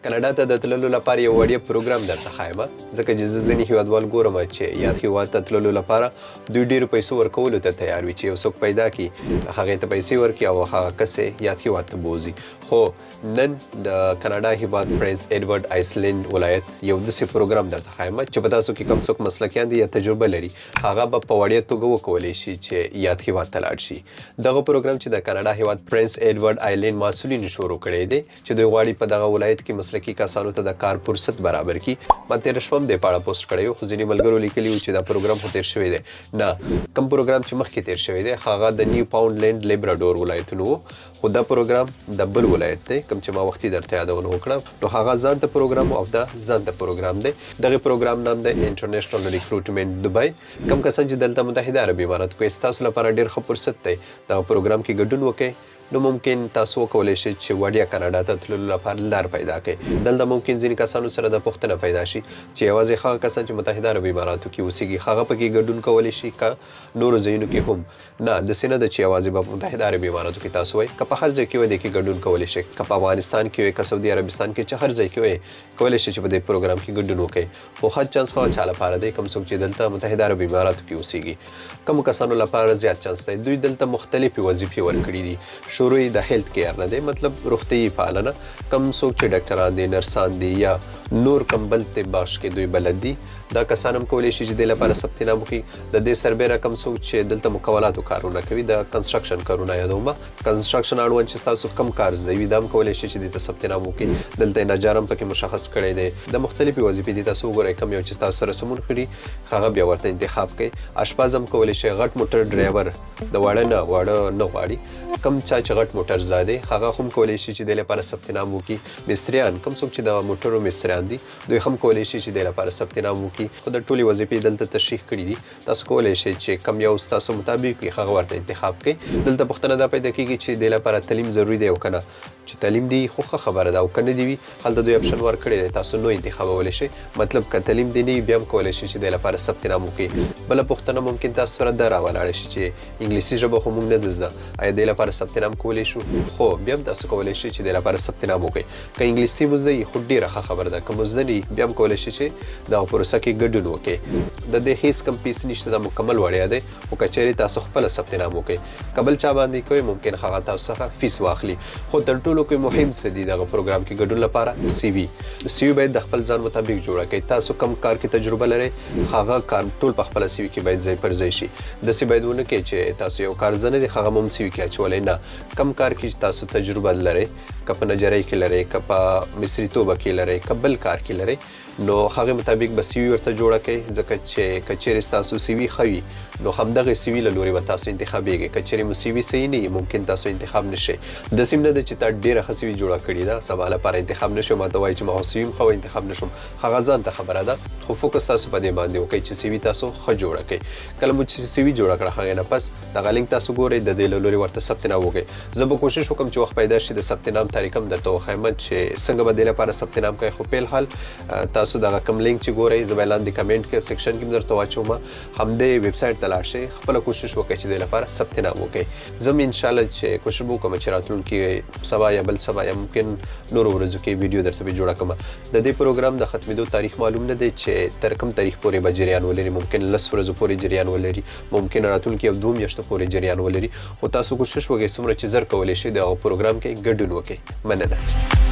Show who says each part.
Speaker 1: کاناډا ته د تللو لپاره یو وړیا پروګرام درته ښایم، ځکه چې زه ځینې هیوادوال ګورم چې یاد هیواد ته تللو لپاره دوی ډېرو پیسو ورکولو ته تیار وي، چې یو څوک پیدا کړي، هغې ته پیسې ورکړي او هغه کس یې یاد هیواد ته بوځي. خو نن د کاناډا هیواد پرنس ایډورډ آیسلینډ ولایت یو داسې پروګرام درته ښایم چې په تاسو کې کوم څوک مسلکیان دي یا تجربه لري، هغه به په وړیا توګه وکولی شي چې یاد هیواد ته لاړ شي. دغه پروګرام چې د کاناډا هیواد پرنس ایډورډ آیلینډ مسؤلینو شروع کړی دی، چې دوی غواړي په دغه ولایت کې مسلکي کسانو ته د کار فرصت برابر کړي. ما تېره شپه هم دې په اړه پوسټ کړی و، خو ځینې ملګرو لیکلي وو چې دا پروګرام خو تېر شوی دی. نه، کوم پروګرام چې مخکې تېر شوی دی هغه د نیو پاونډلینډ لیبراډور ولایتونو وو، خو دا پروګرام د بل ولایت دی، کوم چې ما وختي درته یادونه وکړه. نو هغه ځانته پروګرام او دا ځانته پروګرام دی. دغه پروګرام نام دی انټرنیشنل ریکروټمنټ دوبۍ. کوم کسان چې دلته متحده عربي اماراتو کې، ستاسو لپاره ډېر ښه فرصت دی، دغه پروګرام کې ګډون وکړئ، نو ممکن تاسو وکولای شئ چې وړیا کاناډا ته تللو لپاره لار پیدا کړئ. دلته ممکن ځینې کسانو سره دا پوښتنه پیدا شي چې یوازې هغه کسان چې متحده عربي اماراتو کې اوسیږي هغه پکې ګډون کولی شي که نورو ځایونو کې هم؟ نه، داسې نه ده چې یوازې به په متحده عربي اماراتو کې تاسو وئ. که په هر ځای کې وئ، دې کې ګډون کولی شئ. که په افغانستان کې وئ، که سعودي عربستان کې، چې هر ځای کې وئ، کولی شئ چې په دې پروګرام کې ګډون وکړئ. خو ښه چانس هغه چا لپاره دی کوم څوک چې دلته متحده عربي اماراتو کې اوسیږي. کومو کسانو لپاره زیات چانس دی؟ دوی دلته مختلفې وظیفې ورکړي دي. شروع یې د هیلت کیر نه دی، مطلب روغتیايي پالنه. کوم څوک چې ډاکټران دي، نرسان دي یا نور کوم بل طب بخش کې دوی بلد دي، دا کسان هم کولی شي چې دې لپاره ثبت نام وکړي. د دې سربېره کوم څوک چې دلته مقاولاتو کارونه کوي، د کنسټرکشن کارونه یادوم، کنسټرکشن اړوند چې ستاسو کوم کار زده وي، دا هم کولی شي چې دې ته ثبت نام وکړي. دلته یې نجار هم پکې مشخص کړی دی. د مختلفې وظیفې دي، تاسو وګورئ کوم یو چې ستاسو سره سمون خوري هغه بیا ورته انتخاب کړئ. اشپز هم کولی شي، غټ موټر ډرایور، د واړه نه، واړه نه غواړي، کوم چا چې غټ موټر زده دی هغه هم کولی شي چې دې لپاره ثبت نام وکړي. مستریان، کوم څوک چې د موټرو مستریان دي، دوی هم کولی شي چې دې لپاره ثبت نام وکړي. خو د ټولې وظیفې دلته تشریح کړي دي، تاسو کولی شئ چې کوم یو ستاسو مطابق وي هغه ورته انتخاب کړئ. دلته پوښتنه دا پیدا کیږي چې دې لپاره تعلیم ضروري دی او که نه؟ چې تعلیم دی خو ښه خبره ده، او که نه دی وي، هلته دوی اپشن ورکړی دی، تاسو نو انتخابولی شئ. مطلب که تعلیم دی نه وي، بیا هم کولی شئ چې دې لپاره ثبت نام وکړئ. بله پوښتنه ممکن تاسو سره دا راولاړه شي چې انګلیسي ژبه خو موږ نه ده زده، آیا دې لپاره ثبت نام کولی شو؟ خو بیا هم تاسو کولی شئ چې دې لپاره ثبت نام وکړئ. که انګلیسي مو زده وي خو ډیره ښه خبره ده، که مو زده نه وي بیا هم کولی شئ چې دغه پروسه کې ګډون وکړئ. د دې هیڅ کوم فیس نشته، دا مکمل وړیا دی، خو که چیرې تاسو خپله ثبت نام وکړئ. که بل چا باندې کوئ، ممکن هغه تاسو څخه فیس واخلي. خو تر ټولو کې مهم څه دي دغه پروګرام کې ګډون لپاره؟ سی وي. سی وي باید د خپل ځان مطابق جوړه کړئ. تاسو کوم کار کې تجربه لرئ، هغه کار ټول په خپله سی وي کې باید ځای پر ځای شي. داسې باید ونه کړئ چې تاسو یو کار زده نه دی هغه مو هم سی وي کې اچولی. نه، کوم کار کې چې تاسو تجربه لرئ، که په نجارۍ کې لرئ، که په مستریتوبه کې لرئ، که بل کار کې لرئ، نو هغې مطابق به سی وي ورته جوړه کړئ، ځکه چې که چیرې ستاسو سی وي ښه وي نو همدغې سی وي له لورې به تاسو انتخابېږئ. که چیرې مو سی وي صحیح نه وي، ممکن تاسو انتخاب نه شئ. داسې هم نه ده چې تا ډېره ښه سی وي جوړه کړې ده سبا لپاره انتخاب نه شې، ماته وایي چې ما خو سی وي هم ښه وه انتخاب نه شوم. هغه ځان ته خبره ده، خو فوکس تاسو په دې باندې وکړئ چې سی وي تاسو ښه جوړه کړئ. کله مو چې سی وي جوړه کړه، هغې نه پس دغه لینک تاسو ګورئ، د دې له لورې ورته ثبت نام وکړئ. زه به کوشش وکړم چې وخت پیدا شي د ثبت نام طریقه هم درته وښایم چې څنګه به دې لپاره ثبت نام کوئ. خو په الحال تاسو دغه کوم لینک چې ګورئ، زه به لاندې کمنټ کې سیکشن کې هم درته واچوم، همدې ویب سایټ ته لاړ شئ، خپله کوشش وکړئ چې دې لپاره ثبت نام وکړئ. زه هم انشاءالله چې کوشش به وکړم چې راتلونکي سبا یا بل سبا یا ممکن نورو ورځو کې ویډیو درته به جوړه کړم. د دې پروګرام د ختمېدو تاریخ معلوم نه دی چې تر کوم تاریخ پورې به جریان ولري. ممکن 10 ورځو پورې جریان ولري، ممکن راتلونکي یو دوه میاشتو پورې جریان ولري، خو تاسو کوشش وکړئ څومره چې زر کولی شئ دغه پروګرام کې ګډون وکړئ. مننه.